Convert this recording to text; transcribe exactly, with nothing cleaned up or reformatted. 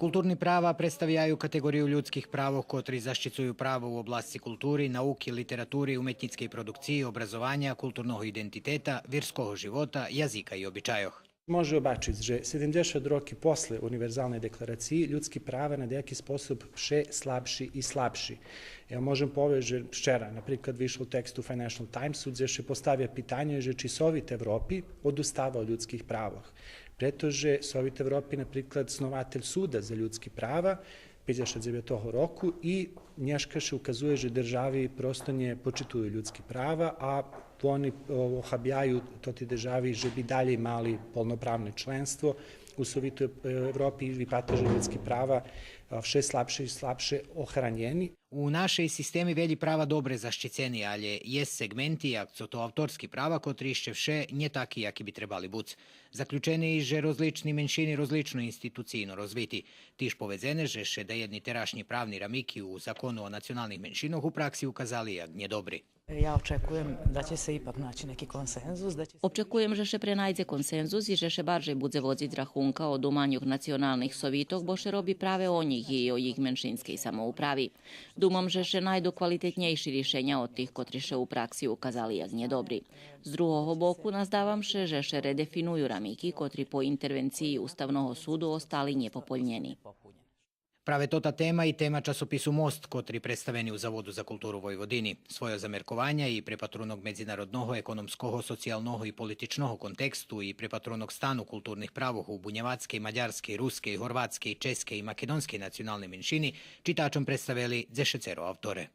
Културни права представяю катеґорию людских правох котри защицую права у обласци култури, науки, литератури, уметнїцкей продукциї, образованя, културного идентитета, вирского живота, язика и обичайох. Може обачиц же седемдзешат роки после Универзалней декларациї людски права на даяки способ вше слабши и слабши. Я можем повесц же вчера, наприклад, вишол текст у Financial Timesу, дзе ше поставя питанє же чи Совит Европи одустава од людских правох. Прето же Совит Европи, наприклад, снователь Суда за людски права пейдзешат дзевятого року и нєшка ше указує же держави просто нє почитую людски права, а вони, о, охабяю тоти держави же би далєй мали полноправне членство у Совиту Европи и випатри же людски права, а, вше слабше и слабше охранєни. У нашей системи велї права добре защицени, алє єст сегменти, як цо то авторски права, котри ище вше нє таки яки би требали буц. Заключене и же розлични меншини розлично институцийно розвити. Тиж поведзене же ше даєдни терашнї правни рамики у Закону о националних меншинох у пракси указали як нєдобри. Ja očekujem da će se ipak naći neki konsenzus, da će se Очекуєм же ше пренайдзе консензус и же ше баржей будзе водзиц рахунка о думаньох националних совитох, бо ше роби праве о нїх и о їх меншинскей самоуправи. Думам же ше найду квалитетнєйши ришеня од тих котри ше у пракси указали як нєдобри. З другого боку, наздавам ше же ше редефиную рамики котри по интервенциї Уставного суду остали нєпополнєни. Праве тота тема и тема часопису Мост, котри представени у Заводу за културу Войводини. Свойо замеркованя и препатрунок медзинародного, економского, социялного и политичного контексту и препатрунок стану културних правох у бунєвацкей, мадярскей, рускей, горватскей, ческей и македонскей националней меншини читачом представели дзешецеро авторе.